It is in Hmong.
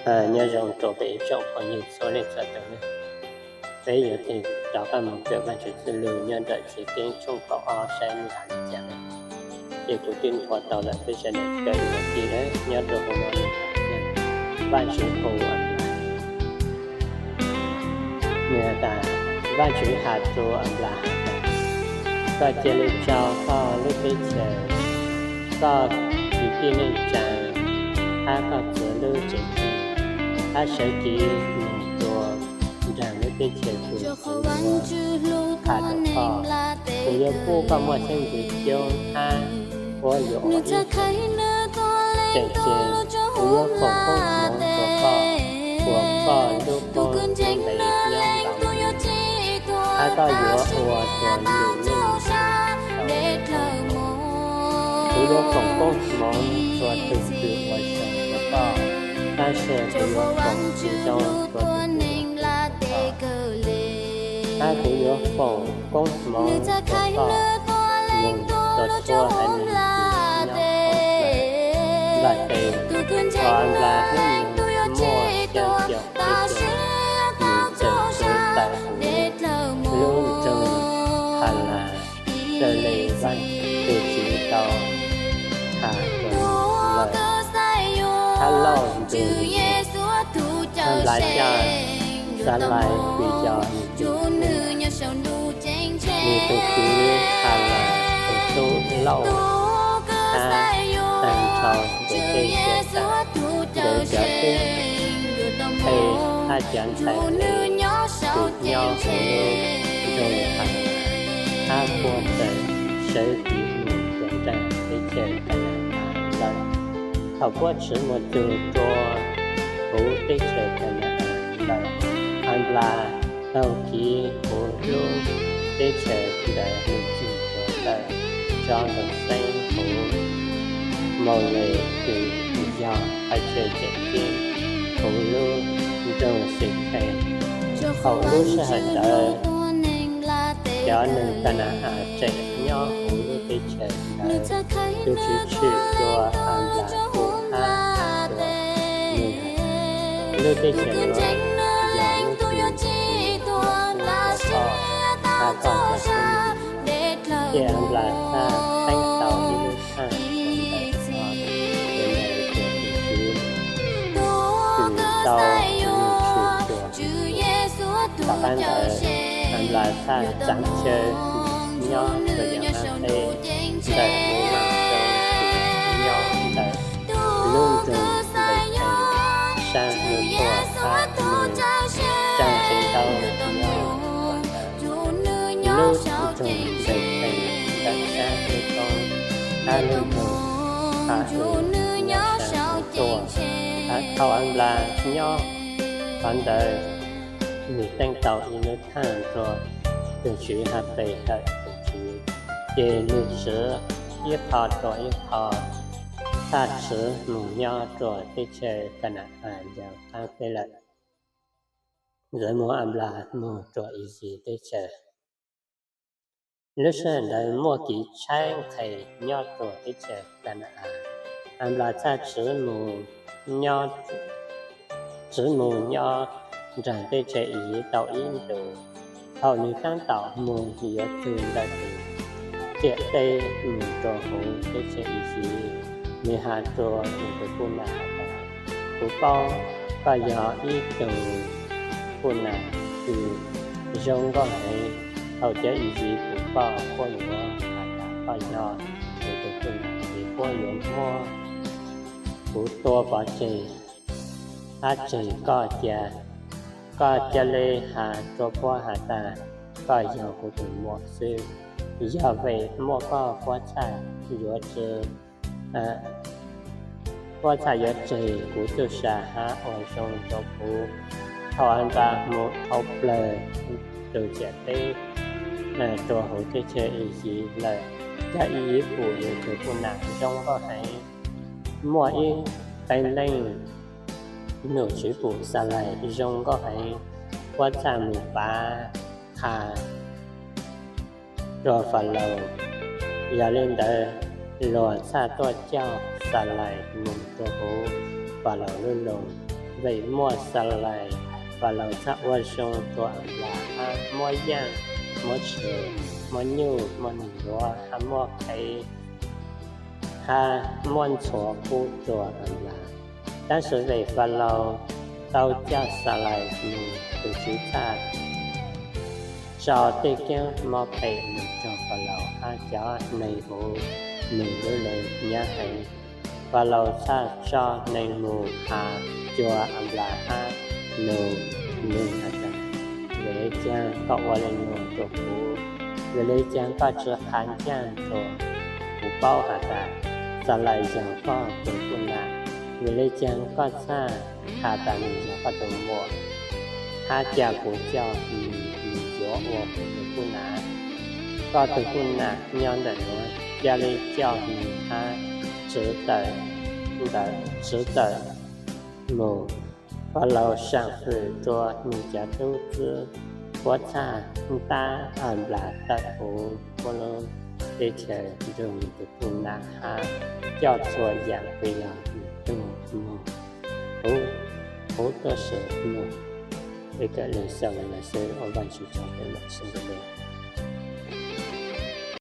Nyob zoo rau peb ib tsoom phooj ywg txhua leej txhua tus nawb. Peb yuav tig rov qab mus kawm Vajtswv txuj lus nyob ntawm Chiv Keeb tshooj kaum ob saib nws hais li cas. Ces kuv twb nthuav tau lawm, peb sawv daws kawm ua ke nawb. Nyob rau hauv no nws hais tias Vajtswv hu Anplas. Nws has tas, Vajtswv has rau Anplas hais tias, koj cia li tso koj lub teb chaws, koj kwv tij neej tsa, hab koj txhua lub tsev neeg, hab sawv kev mus rua nraag lub teb chaws kws kuv yuav has rua koj. Kuv yuav pub koj muaj xeeb ntxwv coob hab puab yuav ua ib tseem tseg. Kuv yuav foom koob hmoov rua koj, ua koj lub koob lub npe nyob ntau, hab koj yuav ua rua lwm leej ntau. Kuv yuav foom koob hmoov rua tug kws ua zoo rua koj, tab sis kuv yuav foom tsis zoo rua tug kws ua zoo rua koj. Hab kuv yuav foom koob hmoov rua koj moog rua txhua haiv neeg kws nyob hauv nplajteb. Thaum Anplas hnub nyoog muaj xyaa caum peb caug, nws txawm tuav tawm huv lub nroog Halas, raws le Vajtswv tau has rua nws lawm. Hab Lauj nrug Anplas coj Xalais kws yog nws tus kwv, nws tus kwv Halas tus tub Lauj hab taag nrho nkawd tej xyuam xim, nkawd cov tub qhe hab cov ntxhais ntxhais kws nyob huv lub nroog Halas, hab puab txawm sawv kev mus rua nraag teb chaws Kana-as lawm. Thaum puab tshwv mus txug rua huv teb chaws Kana-as lawm, Anplas taug kev huv lub teb chaws ntawd mus txug rua ntawm tsob ntoo xeeb huv Maules kws yog thaj chaw tseem ceeb huv lub nroog Xikhees. Thaum lub sij hawm ntawd cov neeg Kana-as tseem nyob huv lub teb chaws ntawd. Tus Tswv tshwm rua Anplas kuj hab has rua nws, lub teb chaws nuav yog lub teb chaws kws kuv pub rua koj hab koj cov phooj ywg nyob. Ces Anplas txhaj teeb tau ib lub thaaj rua ntawm txhua tus, ces ntawd yog tus Tswv tau tshwm rua. Tom qab ntawd Anplas txhaj txaav chaw nyob rua yav qaab teb ntawm lub Vaaj Roob, nyob ntawm lub nroog Npes Thees saab hnub tuaj hab mus tsaam tsev ntaub nyob ntawd. Lub nroog Npes Thees ntawm saab hnub toob hab lub nroog Has Us nyob saab hnub tuaj. Thaum Anplas nyob qhov ntawd, nwg teeb tau ib lub thaaj rua tus Tswv hab pe hawm tus Tswv, ces nwg tshwv ib qho rua ib qho, txhaj tshwv mus nyob rua teb chaws Kana-as yav qaab teb lawm. Nkawd muab Anplas moog rua Iziv teb chaws. Lub sij hawm ntawd muaj kev tshaib nqhis nyob rua teb chaws Kana-as. Anplas txhaj tshwv mus nyob, tshwv mus nyob nraag teb chaws Iziv tau ib ntus. Thaum nwg taab tom moog yuav txug ntawm tus riam teb moog rua huv teb chaws Iziv, nwg has rua nwg tus puj nam has tas, kuv paub koj yog ib tug puj nam kws zoo nkauj heev. Thaum cov Iziv pum koj, puab yuav has tas koj yog kuv tus puj nam, ces puab yuav muab kuv tua pov tseg hab tseg koj cia. Koj ca le has rua puab has tas koj yog kuv tus muam xwb. Yog vim muaj koj, puab txhaj yuav tsi, puab txhaj yuav tseg kuv txuj sa hab ua zoo rua kuv. Thaum Anplas mus dhau plawg tus riam teb rua huv teb chaws Iziv lawm, cov Iziv pum nwg tus puj nam zoo nkauj heev. Muaj ib qee leej nom tswv pum Xalais zoo nkauj heev, puab txhaj mus pav qha rua Falaus. Yog le ntawd, luag txhaj tuaj coj Xalais mus rua huv Falaus lub loog. Vim muaj Xalais, Falaus txhaj ua zoo rua Anplas hab muab yaaj, muab tswv, muab nyuj, muab neeg luav, hab muab qhev, hab muab ntxhuav pub rua Anplas. Tab sis vim Falaus tau coj Xalais nug, tus Tswv txhaj tso tej keab mob phem nug rua Falaus hab cov neeg huv nug lub lug nyab heev. Falaus txhaj tso neeg nug has cuag Anplas hab nug nwg has tas, Vim le caag koj ua le nuav rua kuv? Vim le caag koj tsi qha ncaaj rua kuv paub has tas Xalais yog koj tug puj nam? Vim le caag koj txhaj has tas nwg yog koj tug muam, hab ca kuv coj nwg yuav ua kuv tug puj nam? Koj tug puj nam nyob ntawm nuav, ca le coj nwg hab tsi tawm, tsi tawm moog. Falaus saam fwm rua nwg cov tub txib, huab txhaj ntaab Anplas tawm huv puab lub teb chaws nrug nwg tug puj nam hab coj txhua yaam peb yog nwg tug moog huv tuab si moog. Peb kawm le xaus le nuav xwb, ua Vaajtswv tsaug, peb mam sib ntsib dlua.